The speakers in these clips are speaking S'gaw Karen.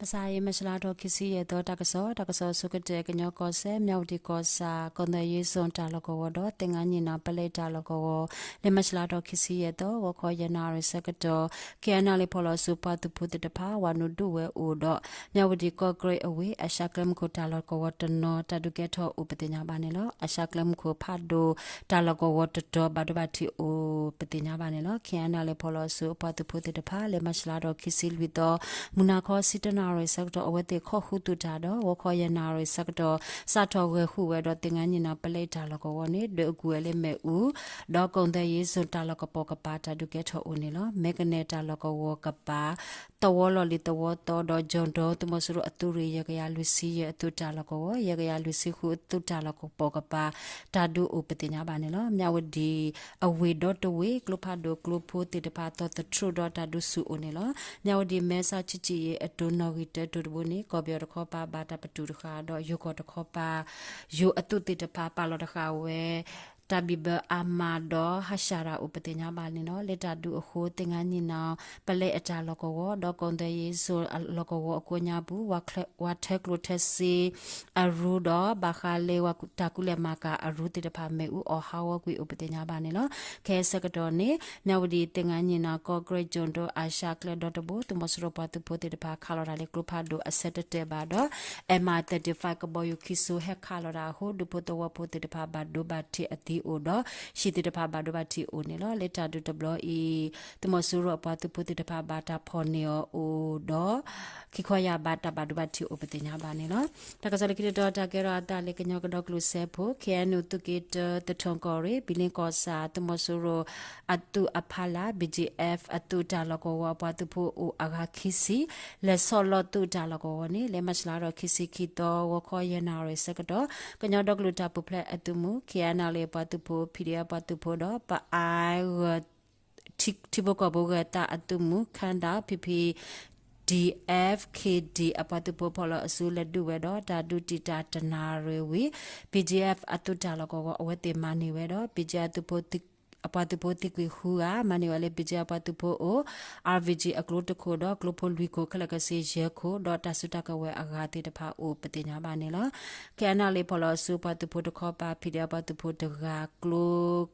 မဆါအံၤ မၢ်ၡလါထီၣ်ခံဆံယဲၢ်သီ တၢ်ကစီၣ်, တၢ်ကစီၣ်အဆိကတၢၢ် ကညီကီၢ်စဲၣ် မၠၣ်ဝတံၣ်ကီၢ်ဆၣ် ကီၢ်သဲးယ့စိၣ်တၢ်လီၢ်ကဝီၤဒီး သ့ၣ်ငါနံၣ်နီၤ ပလဲတၢ်လီၢ်ကဝီၤ လၢမၢ်ၡလါထီၣ်ခံဆံယဲၢ်သီ ဂီၤခီယဲၢ်နၣ်ရံၣ်ဆၢကတီၢ် KNLA ဖီၣ်လီၤဆူပှၤသုးဖိသ့ၣ်တဖၣ် ဝၤနုာ်ဒုးဝဲအိၣ်ဒီး မၠၣ်ဝတံၣ်ကီၢ်ကရ့ၣ်အဝ့ၢ် အရှါကျဲမုၢ်ခိၣ်တၢ်လီၢ်ကဝီၤတနီၤ တၢ်ဒုးကဲထီၣ်အိၣ်ပသ့ၣ်ညါဘၣ်န့ၣ်လီၤ. အရှါကျဲမုၢ်ခိၣ်ဖးဒိၣ် တၢ်လီၢ်ကဝီၤတတီၤ ဘၣ်ဒိဘၣ်ထံးအိၣ်ပသ့ၣ်ညါဘၣ်န့ၣ်လီၤ. KNLA ဖီၣ်လီၤဆူအပှၤသုးဖိသ့ၣ်တဖၣ် လၢမၢ်ၡလါထီၣ်ခံဆံလွံၢ်သီ မုၢ်နၤခီဆံတၢနၣ်ရံၣ်ဆၢကတီၢ် အဝဲသ့ၣ်ခီၣ်ဃုာ်သုးတၢ်ဒီး ဂီၤခီယဲၢ်နၣ်ရံၣ်ဆၢကတီၢ် စးထီၣ်ဂဲၤဃုာ်ဝဲဒီး သ့ၣ်ငါနံၣ်နီၤ ပလဲတၢ်လီၢ်ကဝီၤန့ၣ် ဒွဲၣ်အူကွံာ်ဝဲလၢမ့ၣ်အူ ဒီးကီၢ်သဲးယ့စိၣ်တၢ်လီၢ်ကပိာ်ကပၤ တၢ်ဒုးကဲထီၣ်အိၣ်န့ၣ်လီၤ. မဲကနဲၣ်တၢ်လီၢ်ကဝီၤကပၤ သဝီလီၢ်လံၤသဝီသီဒီး ကၠီၣ်ဒီ သုးမီၤစိရိၤအသုးရ့ၣ် ယဲၢ်ကယၤလွံၢ်ဆံယဲၢ်အသုးတၢ်လီၢ်ကဝီၤ ယဲၢ်ကယၤလွံၢ်ဆံဃုအသုးတၢ်လီၢ်ကပိာ်ကပၤ တၢ်ဒုးအိၣ်ပသ့ၣ်ညါဘၣ်န့ၣ်လီၤ. မၠၣ်ဝတံၣ်အဝ့ၢ်ဒီတဝ့ၢ် ကျိဖးဒိၣ်ကျိဖိသ့ၣ်တဖၣ် သီသထြူးဒီးတၢ်ဒုးဆူၣ်အိၣ်န့ၣ်လီၤ. မၠၣ်ဝတံၣ်မဲဆါဆံးဆံးအံၤအတိၢ်နီၣ်ဂံၢ်တၢတိၢ်တဘိန့ၣ် ကီၢ်ပယီၤတခီပၤ ဘၣ်တၢ်ပတုာ်တဃာ်ဒီး ယိၤကီၢ်တခီပၤ ယိၤအသုးသ့ၣ်တဖၣ် ပာ်လီၤတဃာ်ဝဲ တၢ်ဘံၣ်ဘၢအါမးဒီး ဟးဆှဲးတၢ်အိၣ်ပသ့ၣ်ညါဘၣ်န့ၣ်လီၤ. လၢတၢ်ဒုးအဃိ သ့ၣ်ငါနံၣ်နီၤ ပလဲအတၢ်လီၢ်ကဝီၤ ဒီးကီၢ်သဲးယ့စိၣ်အလီၢ်ကဝီၤအကိးညါပူၤ ဝၤထၢကျိၣ်ထၢစ့အရူဒီး ဘၣ်ဃးလၢဝၤတၢ်ကူလဲၢ်မၤကၤအရူသ့ၣ်တဖၣ် မ့ၣ်အူအီၣ်ဟးဂီၤကွံာ်အိၣ်ပသ့ၣ်ညါဘၣ်န့ၣ်လီၤ. ခဲအံၤဆၢကတီၢ်န့ၣ် မၠၣ်ဝတံၣ် သ့ၣ်ငါနံၣ်နီၤ ကီၢ်ကရ့ၣ် ကၠီၣ်ဒီ အရှါကျဲဒီတဘိ သုးမီၤစိရိၤပှၤသုးဖိသ့ၣ်တဖၣ် ခးလီၤတၢ်လၢကျိဖးဒိၣ်အဆၢတတဲာ်ဘၣ်ဒီး M I thirty-five ကဘီယူၤခံစိၤ ဟဲခးလီၤတၢ်အဃိ ဒူဖိသဝီဖိသ့ၣ်တဖၣ် ဘၣ်ဒိဘၣ်ထံးအသံအိၣ်ဒီး ဟံၣ်သ့ၣ်တဖၣ်ဘၣ်ဒိဘၣ်ထံးအိၣ်န့ၣ်လီၤ. လၢတၢ်ဒုးတဘျီအံၤ သုးမီၤစိရိၤအပှၤသုးဖိသ့ၣ်တဖၣ် ဘၣ်တၢ်ဖီၣ်န့ၢ်အီၤအိၣ်ဒီး ခံခီယၢ်ဘး တၢ်ဘၣ်ဒိဘၣ်ထံးအိၣ်ပသ့ၣ်ညါဘၣ်န့ၣ်လီၤ. တၢ်ကစီၣ်လၢခံတတီၤ တၢ်ကဲထီၣ်အသးလၢ ကညီကဒီကလုာ်စၢဖှိၣ် K N U သုးက့တၢ သထူကီၢ်ရ့ၣ် ဘံလ့ကီၢ်ဆၣ် သုးမီၤစိရိၤအသုးအဖီလာ် B G F အသုးတၢ်လီၢ်ကဝီၤအပှၤသုးဖိအိၣ်အဂၤခံဆံ လဲၤဆီၣ်လီၤသုးတၢ်လီၢ်ကဝီၤန့ၣ် လၢမၢ်ၡလါထီၣ်ခံဆံခံသီ ဂီၤခီယဲၢ်နၣ်ရံၣ်ဆၢကတီၢ် ကညီဒီကလုာ်တၢ်ပူၤဖျဲးအသုးမုၢ် K N L A အပှၤသုးဖိ P D F အပှၤသုးဖိဒီး ပအါဂၢၢ် ထံဖိကီၢ်ဖိဂၢၢ်သးအသုးမုၢ် ခၢၣ်ဒၣ် P P D F K D အပှၤသုးဖိဖီၣ်လီၤအစုလဲၤဒုးဝဲဒီး တၢ်ဒုးတံာ်တာ်တနၣ်ရံၣ်ဝံၤ P D F အသုးတၢ်လီၢ်ကဝီၤ အဝဲသ့ၣ်မၤန့ၢ်ဝဲဒီး P D F အသုးဖိသံကွံာ်ဃုဂၤ မၤန့ၢ်ဝဲလၢ P D F အပှၤသုးဖိအိၣ် R V G အကျိတခိၣ်ဒီး ကျိဖိလွံၢ်ခိၣ် ခဲလၢာ်ခဲဆ့ယဲၢ်ခိၣ် ဒီးတၢ်စုတၢ်ကဝဲၤအဂၤသ့ၣ်တဖၣ်အိၣ်ပသ့ၣ်ညါဘၣ်န့ၣ်လီၤ. K N L A ဖီၣ်လီၤအစုပှၤသုးဖိတခီပၤ P D F ပှၤသုးဖိတဂၤ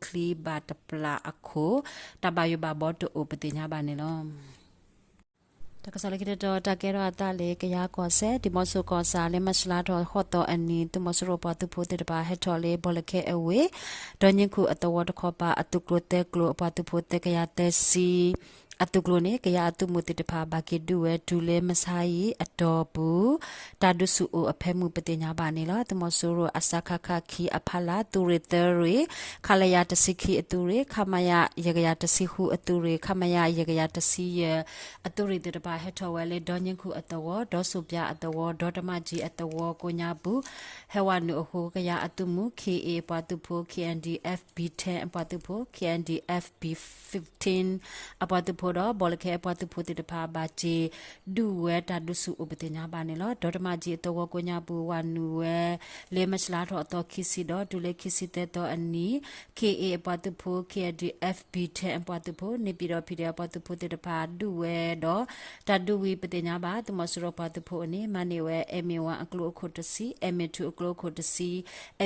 ကျိချံဘၣ်တပျၢ်အခိၣ် တၢ်ဘၣ်ယိၣ်ဘၣ်ဘီတအိၣ်ပသ့ၣ်ညါဘၣ်န့ၣ်လီၤ. တၢ်ကစီၣ်လၢခံတတီၤ တၢ်ကဲထီၣ်အသးလၢ ကယၤကီၢ်စဲၣ် ဒံၣ်မီဆိကီၢ်ဆၣ် လၢမၢ်ၡလါထီၣ်ဃိးသီအနံၤ သုးမီၤစိရိၤပှၤသုးဖိသ့ၣ်တဖၣ်ဟဲထီၣ်လၢ ဘီလၢခဲအဝ့ၢ် ဒီနံခိၣ်အသဝီတခီပၤ အသုးကျိၤသၢကျိၤ အပှၤသုးဖိသၢကယၤသၢဆံ အသုးကျိၤန့ၣ် ကယၤအသုးမုၢ်သ့ၣ်တဖၣ် ဘၣ်က့ၤဒုးဝဲတုၤလၢမဆါအံၤအတီၢ်ပူၤ တၢ်ဒုးဆူၣ်အိၣ်အဖၢမုၢ်ပသ့ၣ်ညါဘၣ်န့ၣ်လီၤ. သုးမီၤစိရိၤအစကခ ခံအဖီလာ် သုးရ့ၣ်သၢရ့ၣ် ခလရ တဆံခံအသုးရ့ၣ် ခမရ ယဲၢ်ကယၤတဆံဃုအသုးရ့ၣ် ခမရ ယဲၢ်ကယၤတဆံယဲၢ် အသုးရ့ၣ်သ့ၣ်တဖၣ်ဟဲထီၣ်ဝဲလၢ ဒီနံခိၣ်အသဝီ ဒီစိၣ်ပၠါအသဝီ ဒီတမၣ်ကၠံအသဝီကိးညါပူၤ ဟဲဝဲနုာ်အဃိ ကယၤအသုးမုၢ် K A အပှၤသုးဖိ K N D F B ten အပှၤသုးဖိ K N D F B fifteen အပှၤသုးဖိဒီး ဘီလၢခဲအပှၤသုးဖိသ့ၣ်တဖၣ် ဘၣ်က့ၤဒုးဝဲတၢ်ဒုးဆူၣ်အိၣ်ပသ့ၣ်ညါဘၣ်န့ၣ်လီၤ. ဒီတမၣ်ကၠံအသဝီကိးညါပူၤ ဝဲနုာ်ဝဲ လၢမၢ်ၡလါထီၣ်အသီခံဆံဒီး တုၤလၢခံဆံသၢသီအနံၤ K A အပှၤသုးဖိ K N D F B ten အပှၤသုးဖိ န့ၣ်ပံၤဒီး ဖံးဒဲး အပှၤသုးဖိသ့ၣ်တဖၣ် ဒုးဝဲဒီး တၢ်ဒုးဝံၤပသ့ၣ်ညါဘၣ် သုးမီၤစိရိၤပှၤသုးဖိအန့ၣ် မၤန့ၢ်ဝဲ M A one အကျိအခိၣ်တဆံ M A two အကျိအခိၣ်တဆံ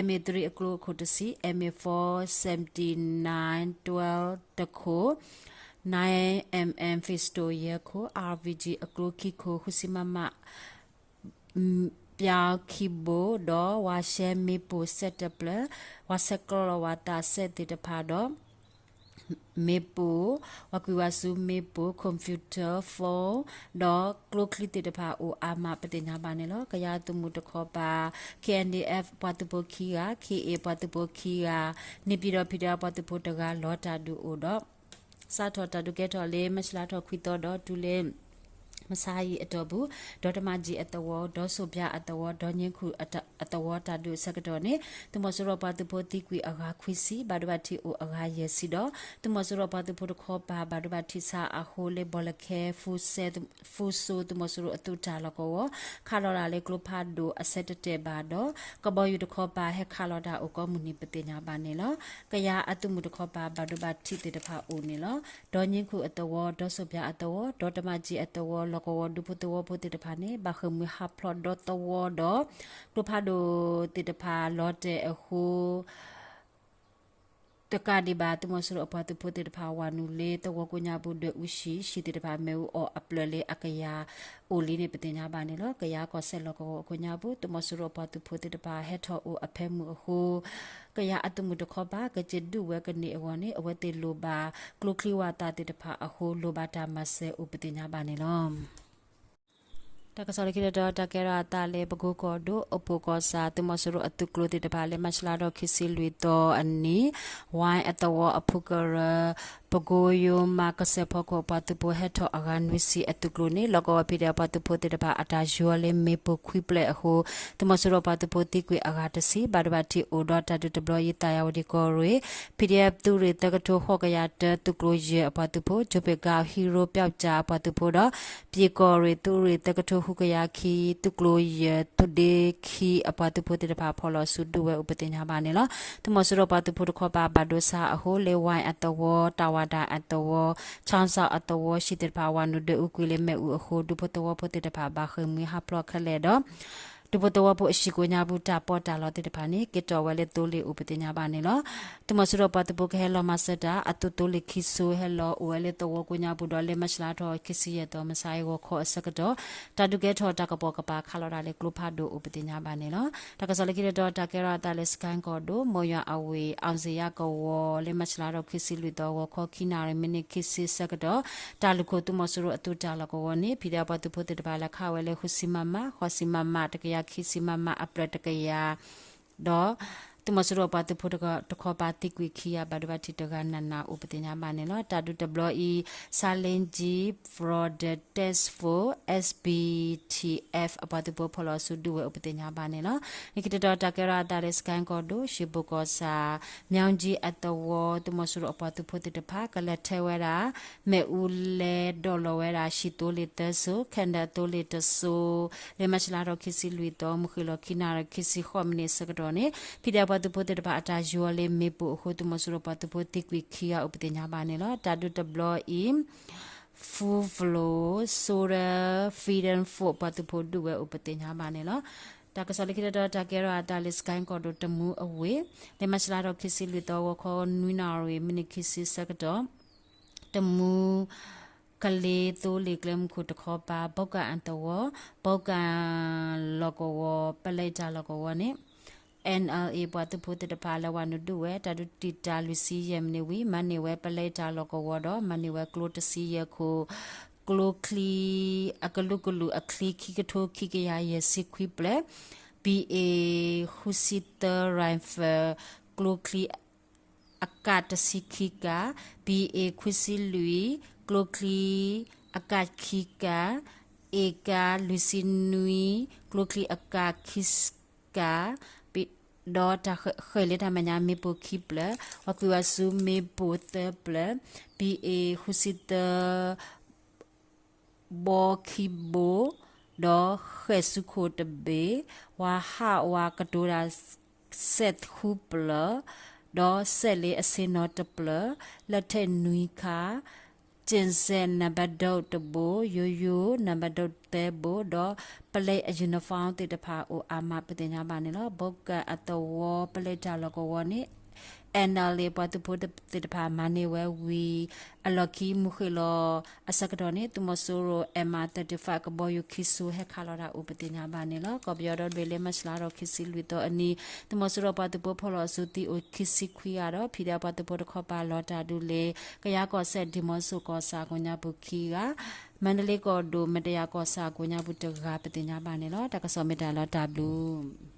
M A three အကျိအခိၣ်တဆံ M A four seventy-nine twelve တခိၣ် nine M M pistol ယဲၢ်ခိၣ် R V G အကျိခံခိၣ် ဃုဆံ မမ ပၠါခံဘိ ဒီးဝၤရှဲမ့ၣ်ပိၢ်စဲးတဖျၢၣ် ဝၤဆဲးကျီလီၤဝၤသးစဲးသ့ၣ်တဖၣ်ဒီး မ့ၣ်ပိၢ် ဝၤကွံာ်ဝၤဆူမ့ၣ်ပိၢ် computer phone ဒီးကျိချံသ့ၣ်တဖၣ်အိၣ်အါမးပသ့ၣ်ညါဘၣ်န့ၣ်လီၤ. ကယၤသုးမုၢ်တခီပၤ K N D F ပှၤသုးဖိခံဂၤ K A ပှၤသုးဖိခံဂၤ န့ၣ်ပံၤဒီး ဖံးဒဲး ပှၤသုးဖိတဂၤ လီၤတၢ်ဒုးအိၣ်ဒီး စးထီၣ်တၢ်ဒုးကဲထီၣ်လၢ မၢ်ၡလါထီၣ်ခွံသီဒီး တုၤလၢ မဆါအံၤအတီၢ်ပူၤ ဒီတမၣ်ကၠံအသဝီ ဒီစိၣ်ပၠါအသဝီ ဒီနံခိၣ်အသဝီတၢ်ဒုးအဆၢကတီၢ်န့ၣ် သုးမီၤစိရိၤပှၤသုးဖိသံကွံာ်အဂၤခွံဆံ ဘၣ်ဒိဘၣ်ထံးအိၣ်အဂၤယဲၢ်ဆံဒီး သုးမီၤစိရိၤပှၤသုးဖိတခီပၤ ဘၣ်ဒိဘၣ်ထံးဆါအဃိလၢ ဘီလၢခဲ ဖူစိသုးမီၤစိရိၤအသုးတၢ်လီၢ်ကဝီၤ ခးလီၤတၢ်လၢကျိဖးဒိၣ်အဆၢတတဲာ်ဘၣ်ဒီး ကဘီယူၤတခီပၤ ဟဲခးလီၤတၢ်အိၣ်ကိးမုၢ်နံၤပသ့ၣ်ညါဘၣ်န့ၣ်လီၤ. ကယၤအသုးမုၢ်တခီပၤ ဘၣ်ဒိဘၣ်ထံးသ့ၣ်တဖၣ်အိၣ်န့ၣ်လီၤ. ဒီနံခိၣ်အသဝီ ဒီစိၣ်ပၠါအသဝီ ဒီတမၣ်ကၠံအသဝီ ကဝီၤဒူဖိသဝီဖိသ့ၣ်တဖၣ်န့ၣ် ဘၣ်ဃ့ၢ်မှံဟးဖျိးဒီသဝီဒီး ကျိဖးဒိၣ်သ့ၣ်တဖၣ်လီၤတဲာ်အဃိ တကးဒံးဘၣ် သုးမီၤစိရိၤအပှၤသုးဖိသ့ၣ်တဖၣ် ဝၤနုာ်လၢသဝီကိးညါပူၤ ဒွဲၣ်အူဟံၣ် ဟံၣ်သ့ၣ်တဖၣ်မ့ၣ်အူအီၣ်အပျၢၢ်လၢအကယၤအိၣ်လံန့ၣ် ပသ့ၣ်ညါဘၣ်န့ၣ်လီၤ. ကယၤကီၢ်စဲၣ်လီၢ်ကဝီၤအခိၣ်ညါပူၤ သုးမီၤစိရိၤအပှၤသုးဖိသ့ၣ်တဖၣ်ဟဲထီၣ်အိၣ်အဖၢမုၢ်အဃိ ကယၤအသုးမုၢ်တခီပၤ ကက့ၤဒုးဝဲကန့ၢ်အဂီၢ်န့ၣ် အဝဲသ့ၣ်လိၣ်ဘၣ်ကျိချံဝၤသးသ့ၣ်တဖၣ်အဃိ လိၣ်ဘၣ်တၢ်မၤစၢၤအိၣ် ပသ့ၣ်ညါဘၣ်န့ၣ်လီၤ. တၢ်ကစီၣ်လၢခံတတီၤ တၢ်ကဲထီၣ်အသးလၢ ပကိကီၢ်ဒိၣ် အိၣ်ဖှိၣ်ကီၢ်ဆၣ် သုးမီၤစိရိၤအသုးကျိၤသ့ၣ်တဖၣ် လၢမၢ်ၡလါထီၣ်ခံဆံလွံၢ်သီအနံၤ ဝၢ်အသဝီအဖုကရၢ ပကိယိမးကစၢၢ်ဖီခိၣ်အပှၤသုးဖိဟဲထီၣ်အဂၤနွံဆံအသုးကျိၤန့ၣ် လီၢ်ကဝီၤ ဖံးဒဲး အပှၤသုးဖိသ့ၣ်တဖၣ် အတၢ်ယီၤလၢမ့ၣ်ပိၢ်ခွံဖျၢၣ်အဃိ သုးမီၤစိရိၤအပှၤသုးဖိသံကွံာ်အဂၤတဆံ ဘၣ်ဒိဘၣ်ထံးအိၣ်ဒီးတၢ်ဒုးတဘျီအံၤ သးယၤဝတံၣ်ကီၢ်ရ့ၣ် ပီၣ်ဒံၣ်အဲၣ် သုးရ့ၣ်သၢကထိဃိးကယၤတၢ သုးကျိၤယဲၢ်အပှၤသုးဖိ ကၠိပ့ၣ်ကါ ဟံရိပျီကၠၣ်အပှၤသုးဖိဒီး ပၠ့ၣ်ကီၢ်ရ့ၣ် သုးရ့ၣ်သၢကထိဃုကယၤခံ သုးကျိၤယဲၢ် သုးဒ့ခံအပှၤသုးဖိသ့ၣ်တဖၣ် ဖီၣ်လီၤဆူဒုးဝဲအိၣ် ပသ့ၣ်ညါဘၣ်န့ၣ်လီၤ. သုးမီၤစိရိၤပှၤသုးဖိတခီပၤ ဘၣ်ဒိဆါအဃိ လၢဝၢ်အသဝီ တၢ်ဝၤဒၣ်အသဝီ ခၠီၣ်စီၣ်အသဝီ ဟံၣ်သ့ၣ်တဖၣ် ဝၤနုာ်ဒွဲၣ်အူကွံာ်လၢမ့ၣ်အူအဃိ ဒူဖိသဝီဖိသ့ၣ်တဖၣ် ဘၣ်ဃ့ၢ်မှံဟးဖျိးခဲလၢာ်ဒီး ဒူဖိသဝီဖိအဟံၣ်ကိးညါပူၤ တၢ်ပီးတၢ်လီသ့ၣ်တဖၣ်န့ၣ် က့ၤတီၢ်ဝဲလၢသိလ့ၣ်အိၣ် ပသ့ၣ်ညါဘၣ်န့ၣ်လီၤ. သုးမီၤစိရိၤပှၤသုးဖိကဟဲလီၤမၤစၢၤတၢ် အသုးသိလ့ၣ်ခံစိၤ ဟဲလီၤအိၣ်ဝဲလၢသဝီကိးညါပူၤဒီး လၢမၢ်ၡလါထီၣ်ခံဆံယဲၢ်သီ မုၢ်ဆါအံၤ ဂီၤခီအဆၢကတီၢ် တၢ်ဒုးကဲထီၣ်တၢ်ကပိာ်ကပၤ ခးလီၤတၢ်လၢကျိဖးဒိၣ်အိၣ် ပသ့ၣ်ညါဘၣ်န့ၣ်လီၤ. တၢ်ကစီၣ်လၢခံတတီၤ တၢ်ကဲထီၣ်အသးလၢ စကဲၣ်ကီၢ်ဒိၣ် မိၢ်ယွၤအဝ့ၢ် အောင်ဇေယျကဝီၤ လၢမၢ်ၡလါထီၣ်ခံဆံလွံၢ်သီ ဂီၤခီခံနၣ်ရံၣ် မံးနံးခံဆံဆၢကတီၢ် တၢ်လူၢ်ခိၣ် သုးမီၤစိရိၤအသုးတၢ်လီၢ်ကဝီၤန့ၣ် ဖံးဒဲးအပှၤသုးဖိသ့ၣ်တဖၣ် လဲၤခးဝဲလၢ ဃုဆံ မမ, ဃိးဆံ မမ, တကယၤခံဆံ မမ အပျၢၢ်တကယၤ ဒီး သုးမီၤစိရိၤအပှၤသုးဖိတခီပၤသံကွံာ်ခံဂၤ ဘၣ်ဒိဘၣ်ထံးတဂၤ နးနးအိၣ် ပသ့ၣ်ညါဘၣ်န့ၣ်လီၤ. တၢ်ဒုးတဘျီအံၤ Silent G from the Task Force S P T F အပှၤသုးဖိဖီၣ်လီၤဆူဒုးဝဲအိၣ် ပသ့ၣ်ညါဘၣ်န့ၣ်လီၤ. လၢခံတတီၤ တၢ်ကဲထီၣ်အသးလၢ စကဲၣ်ကီၢ်ဒိၣ် ရှ့ဘိၣ်ကီၢ်ဆၣ် မၠီကၠံအသဝီ သုးမီၤစိရိၤအပှၤသုးဖိသ့ၣ်တဖၣ် ကလဲၤထၢဝဲဒၣ် မ့ၣ်အူလဲဒီးလီၤဝဲဒၣ် ဟံၣ်သိလ့ၣ်သၢစိၤ ခဲနဒၢသိလ့ၣ်တစိၤ လၢမၢ်ၡလါထီၣ်ခံဆံလွံၢ်သီ မုၢ်ဃ့ၢ်လီၤခံနၣ်ရံၣ် ခံဆံဃိးမံးနံးဆၢကတီၢ်န့ၣ် ဖံးဒဲးအပှၤသုးဖိသ့ၣ်တဖၣ် အတၢ်ယီၤလၢမ့ၣ်ပိၢ်အဃိ သုးမီၤစိရိၤပှၤသုးဖိသံကွံာ်ခံဂၤအိၣ် ပသ့ၣ်ညါဘၣ်န့ၣ်လီၤ. တၢ်ဒုးတဘျီအံၤ Fuflo Soldier Freedom Force ပှၤသုးဖိဒုးဝဲအိၣ် ပသ့ၣ်ညါဘၣ်န့ၣ်လီၤ. တၢ်ကစီၣ်လၢခံတတီၤ တၢ်ကဲထီၣ်အသးလၢ စကဲၣ်ကီၢ်ဒိၣ် တမူအဝ့ၢ် လၢမၢ်ၡလါထီၣ်ခံဆံလွံၢ်သီ ဂီၤခီနွံနၣ်ရံၣ် မံးနံးခံဆံဆၢကတီၢ် တမူ ကလ့သိလ့ၣ်ကျဲမုၢ်ခိၣ်တခီပၤ ဘီကၣ်အသဝီ ဘီကၣ်လီၢ်ကဝီၤ ပလဲတၢ်လီၢ်ကဝီၤန့ၣ် N L A ပှၤသုးဖိသ့ၣ်တဖၣ် လဲၤဝၤနုာ်ဒုးဝဲ တၢ်ဒုးတံာ်တာ်လွံၢ်ဆံယဲၢ်မံးနံးဝံၤ မၤန့ၢ်ဝဲပလဲတၢ်လီၢ်ကဝီၤဒီး မၤန့ၢ်ဝဲကျိတဆံယဲၢ်ခိၣ် ကျိချံ အကလုာ်ကလုာ်အချံ ခံကထိခံကယၤယဲၢ်ဆံခွံဖျၢၣ် B A ဃုဆံသၢ rifle ကျိချံ အကၣ်တဆံခံကၣ်, B A ခွံဆံလွံၢ် ကျိချံ အကၣ်ခံကၣ်, အ့ၣ်ကၣ်လွံၢ်ဆံနွံ ကျိချံအကၣ်ခံကၣ်, ဒီးတၢ်ဃဲၤလၢတၢ်မဲာ်ညါ မ့ၣ်ပိၢ်ခံဖျၢၣ်, ပှၤကွံာ်ဝဲဆူမ့ၣ်ပိၢ်သၢဖျၢၣ်, B A ဃုဆံသၢ ဘီခံဘိ, ဒီးဃဲၤဆူခိၣ်တဘ့ၣ်, ဝၤဟးဝၤကတိၤတၢ် စဲးဃုဖျၢၣ်, ဒီးစဲးလ့အဆ့ၣ်နီၤတဖျၢၣ်, လက်နက်နွံခါ, ကျည်စက်နံပါတ်တဘိ, ရိုးရိုးနံပါတ်သၢဘိ, ဒီးပလဲအ uniform သ့ၣ်တဖၣ်အိၣ်အါမး ပသ့ၣ်ညါဘၣ်န့ၣ်လီၤ. ဘီကၣ်အသဝီ ပလဲတၢ်လီၢ်ကဝီၤန့ၣ် N L A ပှၤသုးဖိသ့ၣ်တဖၣ်မၤန့ၢ်ဝဲဝံၤ အလီၢ်ခံမုၢ်ဃ့ၢ်လီၤအဆၢကတီၢ်န့ၣ် သုးမီၤစိရိၤ M one thirty-five ကဘီယူၤခံစိၤ ဟဲခးလီၤတၢ်အိၣ် ပသ့ၣ်ညါဘၣ်န့ၣ်လီၤ. ကီၢ်ပယီၤဒီတဘ့ၣ် လၢမၢ်ၡလါထီၣ်ခံဆံလွံၢ်သီအနံၤ သုးမီၤစိရိၤပှၤသုးဖိဖီၣ်လီၤအစုသံအိၣ်ခံဆံခွံဂၤဒီး PDF ပှၤသုးဖိတခီပၤလီၤတၢ်ဒုးလၢ ကယၤကီၢ်စဲၣ် ဒံၣ်မီဆိၣ်ကီၢ်ဆၣ်အကိးညါပူၤခံဂၤ, မါဒလ့ကီၢ်ဒိၣ် မတယၤကီၢ်ဆၣ်အကိးညါပူၤတဂၤ ပသ့ၣ်ညါဘၣ်န့ၣ်လီၤ. တၢ်ကစီၣ်မ့ၢ်တၢ်လီၤတၢ်ဘျုး